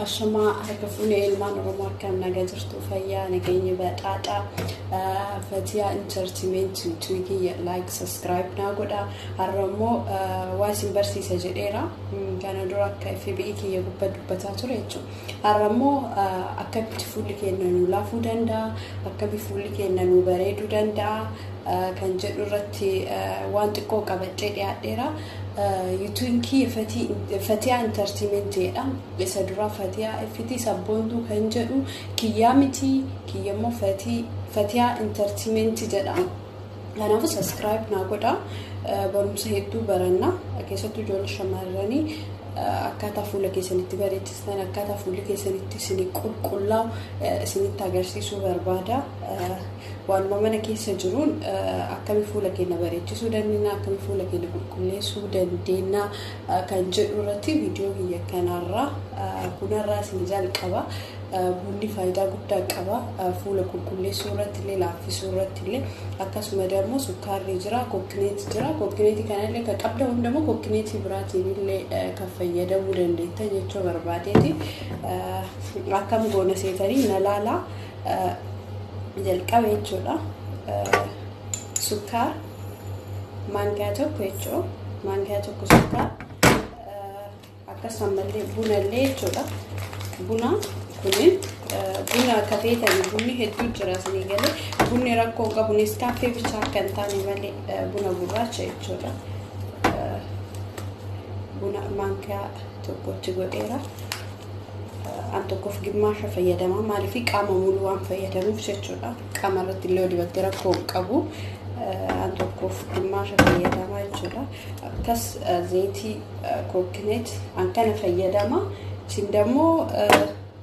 Ashamaa harka fuunee ilmaan Oromoo akkam nagaa jirtu fayyaa nageenya badhaadhaa Fatiyaa Entertainment tuwigii like subscribe naa godha. Har'a immoo waa isin barsiisa jedheera. Kana dura akka FBI kiyya gubbaa dubbataa ture jechuudha. Har'a immoo akkamitti fuulli keenya nu laafuu danda'a, akkamitti fuulli keenya nu bareeduu danda'a kan jedhu irratti waan xiqqoo qabadhee dhiyaadheera. Yuutuubiin kiyya Fatiyaa Entertainment jedha. Isa dura Fatiyaa FT sabboontuu kan jedhu kiyyaa miti, kiyya immoo Fatiyaa Entertainment jedha. Kanaafuu subscribe naa godha. Barumsa hedduu baranna. Keessattuu ijoollee shamarranii akkaataa fuula keessanitti bareechistan, akkaataa fuulli keessanitti isin qulqullaa'u isinitti agarsiisuu barbaada. Waanuma mana keessa jiruun akkami fuula keenya bareechisuu dandeenya, akkami fuula keenya qulqulleessuu dandeenya kan jedhu irratti viidiyoo kiyya kanarraa bunarraa isin jalqaba. Bunni faayidaa guddaa qaba. Fuula qulqulleessuu irratti illee, laaffisuu irratti illee, akkasuma immoo sukkaarri jira, kokkineeti jira. Kokkineetii kanallee kan qabda hundamoo kokkineetii biraatiin illee kan fayyadamuu dandeetta jechuu barbaadeeti. Akkam goona seetanii na laalaa jalqabe jechuudha. Sukkaar maankaa tokko jechuudha. Maankaa tokko sukkaar akkasumallee bunallee jechuudha. Buna kunin buna akka feetanii bunni hedduu jira isinii galee bunni rakkoo qabu Nescafé bichaa akka hin taane malee buna gurraacha jechuudha. Buna maankaa tokkotti godheera. An tokkoof gimmaasha fayyadama. Maaliif qaama muluu waan fayyadamuuf jechuudha. Qaama irratti illee dibattee rakkoo hin qabu. An tokkoof gimmaasha fayyadama jechuudha. Akkas zayitii coconut an kana fayyadama. Isin immoo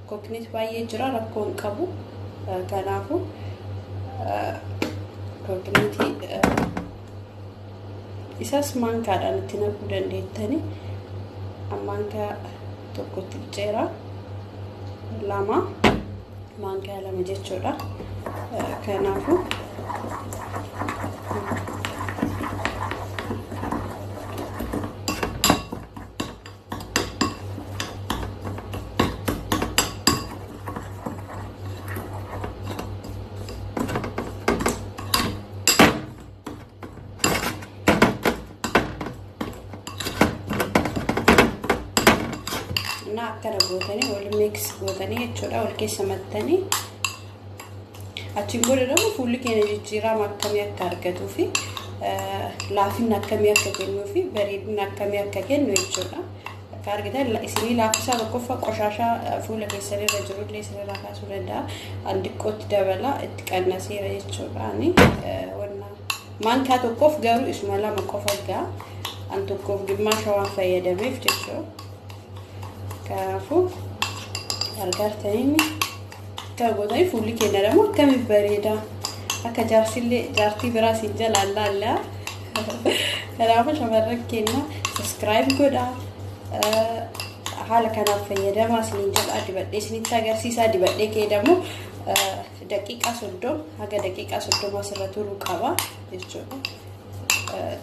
coconut baay'ee jira rakkoo hin qabu. Kanaafuu coconutii isas maankaadhaan itti naquu dandeettani. Maankaa tokkotti ceera. Lama maankaa lama jechuudha. Kanaafuu akkana gootanii wal mix gootanii jechuudha. Wal keessa mattanii achiin booda immoo fuulli keenya jijjiirama akkamii akka argatuu fi laafinna akkamii akka kennuu fi bareedina akkamii akka kennu jechuudha. Akka argitan isinii laaffisaa tokkoffaa qoshaashaa fuula keessanirra jirullee isinirraa kaasuu danda'a. An xiqqootti dabala itti qannaseera jechuudha. Ani maankaa tokkoof garuu isuma lama qofa ga'a. An tokkoof gimmaasha waan fayyadameef jechuudha. Kanaafuu argartanii akka gootanii fuulli keenya immoo akkamiin bareeda. Akka jaarsillee jaartii biraa siin jalaan laallaa. Kanaafuu shamarran keenya subscribe godhaa. Haala kanaaf fayyadamaa isiniin jedha. Dibadhee isinitti agarsiisaa. Dibadhee kee immoo daqiiqaa 30 haga daqiiqaa 30 asirra turuu qaba jechuudha.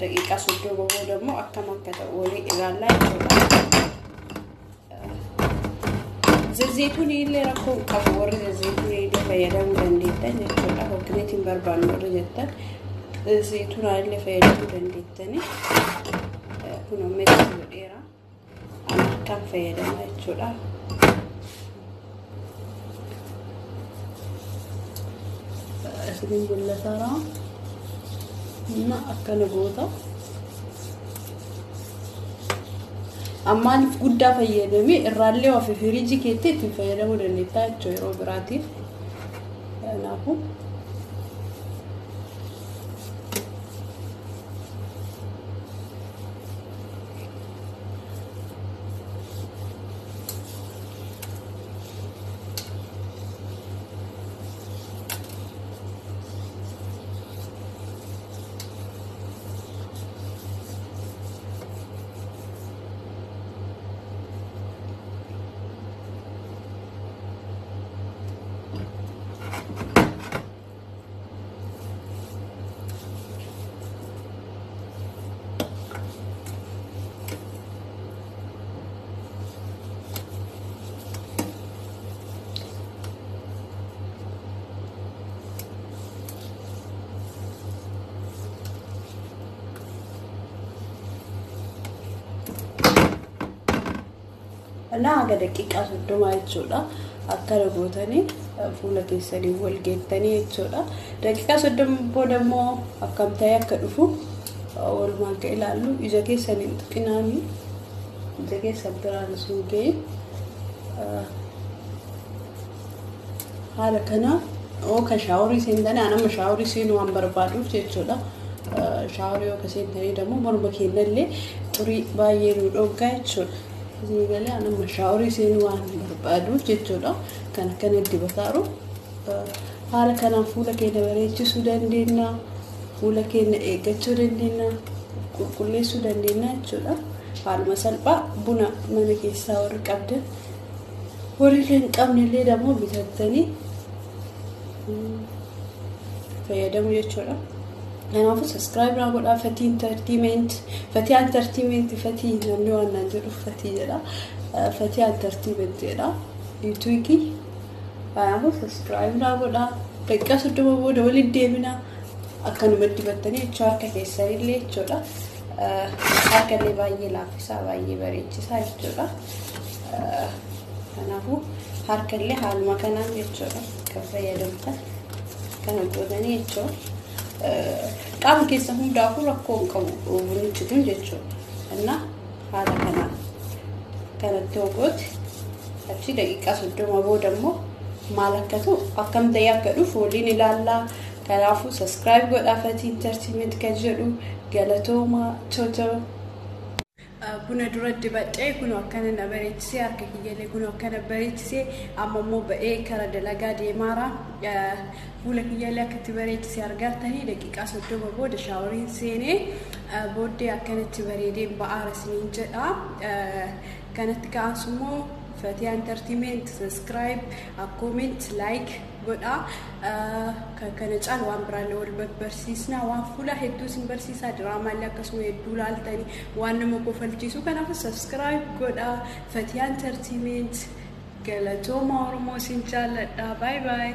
Daqiiqaa 30 booda immoo akkam akka ta'u walii ilaallaa jechuudha. Zayituun illee rakkoo hin qabu. Warri zayituun illee fayyadamuu dandeettan jechuudha. Coconutiin barbaannu warri jettan zayituun illee fayyadamuu dandeettani. Kun mix godheera. An harkaan fayyadama jechuudha. Isiniin mul'ataara. Akkana goota. Ammaaniif guddaa fayyadamee irraallee ofi firiijii keetti ittiin fayyadamuu dandeettaa jechuudha yeroo biraatiif. Kanaafuu Naa haga daqiiqaa 30 jechuudha. Akkana gootanii fuula keessanii wal geettanii jechuudha. Daqiiqaa 30 booda immoo akkam ta'ee akka dhufu walumaan akka ilaallu ija keessanii tuqinaanii ija keessan biraan sun ga'e haala kana oo ka shaaworii seentanii anama shaaworii seenuu waan barbaaduuf jechuudha. Shaaworii yoo ka seentanii immoo morma keenyallee xurii baay'ee nu dhoggaa jechuudha. Isin galee anama shaaworii seenuu waan barbaaduuf jechuudha. Kan akkana dibataaru haala kanaan fuula keenya bareechisuu dandeenya. Fuula keenya eeggachuu dandeenya. Qulqulleessuu dandeenya jechuudha. Haaluma salphaa buna mana keessaa warri qabdan warri hin qabnellee immoo bitattanii fayyadamu jechuudha. Kanaafuu subscribe naa godhaa Fatii Entertainment Fatii Entertainment Fatii namni waan naan jedhu Fatii jedha. Fatii Entertainment jedha. YouTube kanaafuu subscribe naa godhaa. Daqiiqaa 30 booda waliin deemina. Akkanuma dibattanii jechuu harka keessanillee jechuudha. Harkallee baay'ee laaffisaa baay'ee bareechisaa jechuudha. Kanaafuu harkallee haaluma kanaan jechuudha kan fayyadamtan kana gootanii jechuudha. Qaama keessa hundaafuu rakkoo hin qabu bunichi kun jechuudha. Innaa haala kanaan kanatti hogootti achi daqiiqaa 30 booda immoo maal akka ta'u akkam ta'ee akka dhufu waliin ilaallaa. Kanaafuu subscribe godhaa Fatii Entertainment kan jedhu galatooma choo. Buna dura dibadhee kun akkana na bareechisee harka kiyyallee kun akkana bareechisee amma immoo ba'ee kara dalagaa deemaara. Fuula kiyyallee akkatti bareechisee argartanii daqiiqaa 30 booda shaaworiin seenee booddee akkanatti bareedee ba'aara isiniin jedha. Kanatti ka'ansu immoo Fatii Entertainment subscribe, comment, like godhaa. Kana caalu waan biraallee wal barsiisna waan fuula hedduu isin barsiisaa diraamaallee akkasuma hedduu laaltanii waan nama kofalchiisu kanaaf subscribe godhaa Fatii Entertainment galatooma Oromoo isin jaalladha. Bye bye.